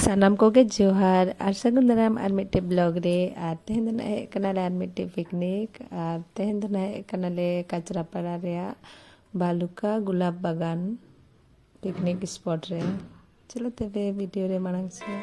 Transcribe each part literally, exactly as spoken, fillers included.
ᱥᱟᱱᱟᱢ ᱠᱚᱜᱮ ᱡᱚᱦᱟᱨ ᱟᱨ ᱥᱟᱹᱜᱩᱱ ᱫᱟᱨᱟᱢ ᱟᱨ ᱢᱤᱫᱴᱮᱡ ᱵᱞᱚᱜ ᱨᱮ᱾ ᱟᱨ ᱛᱮᱦᱮᱧ ᱫᱚ ᱱᱟᱦᱟᱜ ᱦᱮᱡ ᱠᱟᱱᱟᱞᱮ ᱟᱨ ᱢᱤᱫᱴᱮᱡ ᱯᱤᱠᱱᱤᱠ᱾ ᱟᱨ ᱛᱮᱦᱮᱧ ᱫᱚ ᱱᱟᱦᱟᱜ ᱦᱮᱡ ᱠᱟᱱᱟᱞᱮ ᱠᱟᱪᱨᱟᱯᱟᱲᱟ ᱨᱮᱭᱟᱜ ᱵᱟᱞᱩᱠᱟ ᱜᱩᱞᱟᱵ ᱵᱟᱜᱟᱱ ᱯᱤᱠᱱᱤᱠ ᱥᱯᱚᱴ ᱨᱮ᱾ ᱪᱚᱞᱚ ᱛᱚᱵᱮ ᱵᱷᱤᱰᱤᱭᱳ ᱨᱮ ᱢᱟᱲᱟᱝ ᱥᱮᱫ᱾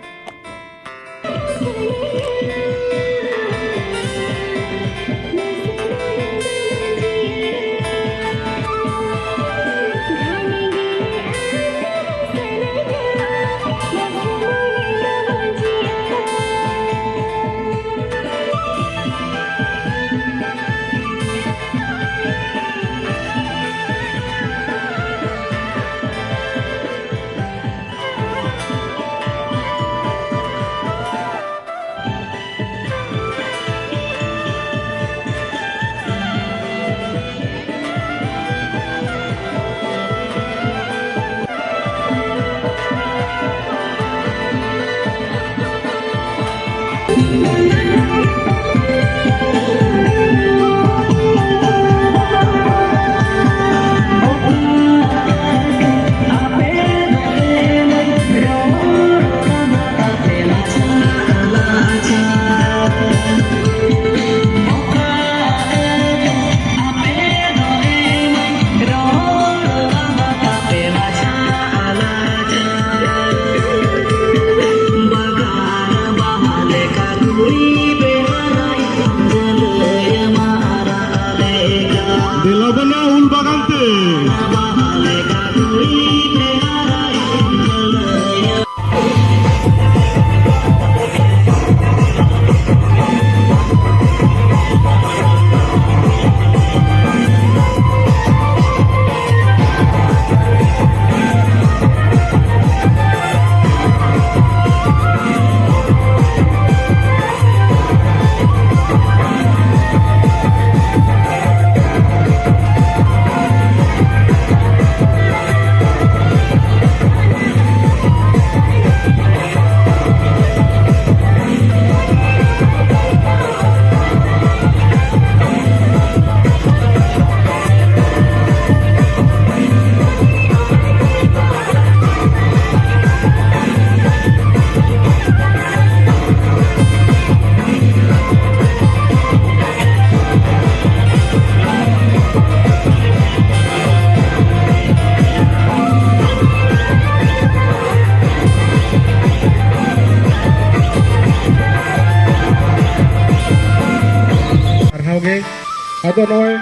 ᱟᱫᱚ ᱱᱚᱜᱼᱚᱭ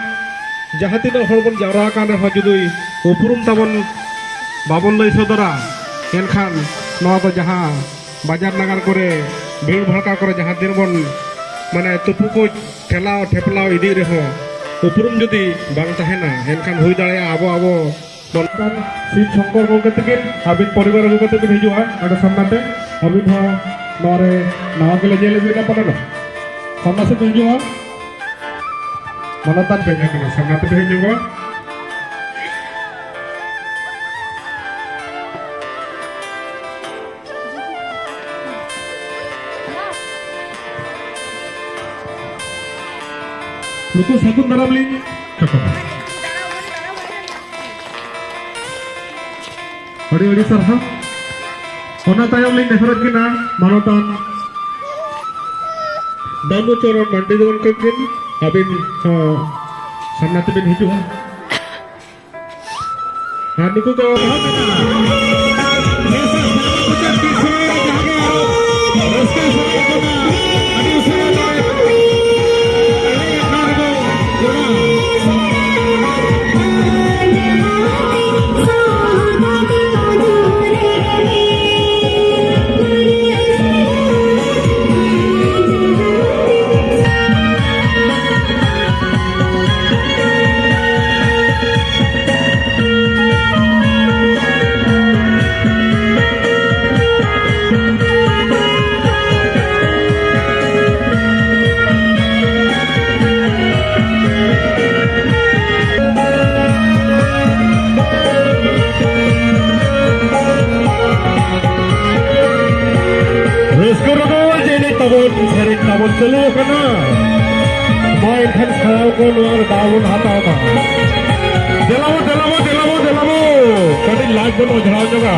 ᱡᱟᱦᱟᱸ ᱛᱤᱱᱟᱹᱜ ᱦᱚᱲ ᱵᱚᱱ ᱡᱟᱣᱨᱟ ᱟᱠᱟᱱ ᱨᱮᱦᱚᱸ, ᱡᱩᱫᱤ ᱩᱯᱨᱩᱢ ᱛᱟᱵᱚᱱ ᱵᱟᱵᱚᱱ ᱞᱟᱹᱭ ᱥᱚᱫᱚᱨᱟ, ᱮᱱᱠᱷᱟᱱ ᱱᱚᱣᱟ ᱫᱚ ᱡᱟᱦᱟᱸ ᱵᱟᱡᱟᱨ ᱱᱟᱜᱟᱨ ᱠᱚᱨᱮ, ᱵᱷᱤᱲ ᱵᱷᱟᱲᱠᱟ ᱠᱚᱨᱮ ᱡᱟᱦᱟᱸ ᱛᱤᱱ ᱵᱚᱱ, ᱢᱟᱱᱮ, ᱛᱩᱯᱩ ᱠᱚ ᱴᱷᱮᱞᱟᱣ ᱴᱷᱮᱯᱞᱟᱣ ᱤᱫᱤᱜ ᱨᱮᱦᱚᱸ, ᱩᱯᱨᱩᱢ ᱡᱩᱫᱤ ᱵᱟᱝ ᱛᱟᱦᱮᱱᱟ, ᱮᱱᱠᱷᱟᱱ ᱦᱩᱭ ᱫᱟᱲᱮᱭᱟᱜᱼᱟ ᱟᱵᱚ, ᱟᱵᱚ ᱵᱚᱱ ᱥᱤᱵ ᱥᱚᱝᱠᱚᱨ ᱜᱚᱢᱠᱮ ᱛᱟᱹᱠᱤᱱ ᱟᱹᱵᱤᱱ ᱯᱚᱨᱤᱵᱟᱨ ᱟᱹᱜᱩ ᱠᱟᱛᱮ ᱵᱤᱱ ᱦᱤᱡᱩᱜᱼᱟ ᱱᱚᱰᱮ ᱥᱟᱢᱱᱟ ᱛᱮ᱾ ᱟᱹᱵᱤᱱ ᱦᱚᱸ ᱱᱚᱣᱟ ᱨᱮ ᱱᱟᱣᱟ ᱜᱮᱞᱮ ᱧᱮᱞ ᱮᱫ ᱵᱤᱱᱟ ᱯᱟᱞᱮᱱ᱾ ᱥᱟᱢᱱᱟ ᱥᱮᱫ ᱵᱤᱱ ᱦᱤᱡᱩᱜᱼᱟ᱾ ᱢᱟᱱᱚᱛᱟᱱ ᱯᱮ ᱦᱮᱡ ᱟᱠᱟᱱᱟ, ᱥᱟᱢᱱᱟ ᱛᱮᱯᱮ ᱦᱮᱡ ᱧᱚᱜᱚᱜᱼᱟ᱾ ᱱᱩᱠᱩ ᱥᱟᱹᱜᱩᱱ ᱫᱟᱨᱟᱢ ᱞᱤᱧ ᱠᱷᱚᱡᱚᱜᱼᱟ᱾ ᱟᱹᱰᱤ ᱟᱹᱰᱤ ᱥᱟᱨᱦᱟᱣ᱾ ᱚᱱᱟ ᱛᱟᱭᱚᱢ ᱞᱤᱧ ᱱᱮᱦᱚᱨᱮᱫ ᱠᱤᱱᱟ ᱢᱟᱱᱚᱛᱟᱱ ᱫᱟᱢᱩ ᱪᱚᱨᱚᱱ ᱢᱟᱱᱰᱤ ᱜᱚᱢᱠᱮ ᱠᱤᱱ, ᱟᱹᱵᱤᱱ ᱦᱚᱸ ᱥᱟᱢᱱᱟ ᱛᱮᱵᱤᱱ ᱦᱤᱡᱩᱜᱼᱟ᱾ ᱟᱨ ᱱᱩᱠᱩ ᱠᱚ ᱮᱦᱚᱵ ᱮᱱᱟ᱾ ᱱᱮᱥᱟᱜ ᱥᱮᱨᱢᱟ ᱢᱩᱪᱟᱹᱫ ᱫᱤᱱ ᱥᱚᱢᱚᱭ ᱨᱮ ᱡᱟᱦᱟᱸ ᱜᱮ ᱨᱟᱹᱥᱠᱟᱹ ᱥᱟᱱᱟᱭᱮᱫ ᱵᱚᱱᱟ, ᱟᱹᱰᱤ ᱩᱥᱟᱹᱨᱟ ᱱᱚᱰᱮ ᱮᱱᱮᱡ ᱟᱠᱷᱲᱟ ᱨᱮᱵᱚ ᱡᱚᱢᱟ᱾ ᱨᱟᱹᱥᱠᱟᱹ ᱨᱚᱢᱚᱡᱽ ᱮᱱᱮᱡ ᱛᱟᱵᱚᱱ, ᱥᱮᱨᱮᱧ ᱛᱟᱵᱚᱱ ᱪᱟᱹᱞᱩ ᱟᱠᱟᱱᱟ᱾ ᱢᱟ ᱮᱱᱠᱷᱟᱱ ᱥᱟᱱᱟᱢ ᱠᱚ ᱱᱚᱣᱟ ᱨᱮ ᱫᱟᱣ ᱵᱚᱱ ᱦᱟᱛᱟᱣ ᱢᱟ᱾ ᱫᱮᱞᱟ ᱵᱚ, ᱫᱮᱞᱟ ᱵᱚ, ᱫᱮᱞᱟ ᱵᱚ, ᱫᱮᱞᱟ ᱵᱚ᱾ ᱠᱟᱹᱴᱤᱡ ᱞᱟᱡ ᱵᱚᱱ ᱚᱡᱽᱨᱟᱣ ᱧᱚᱜᱟ᱾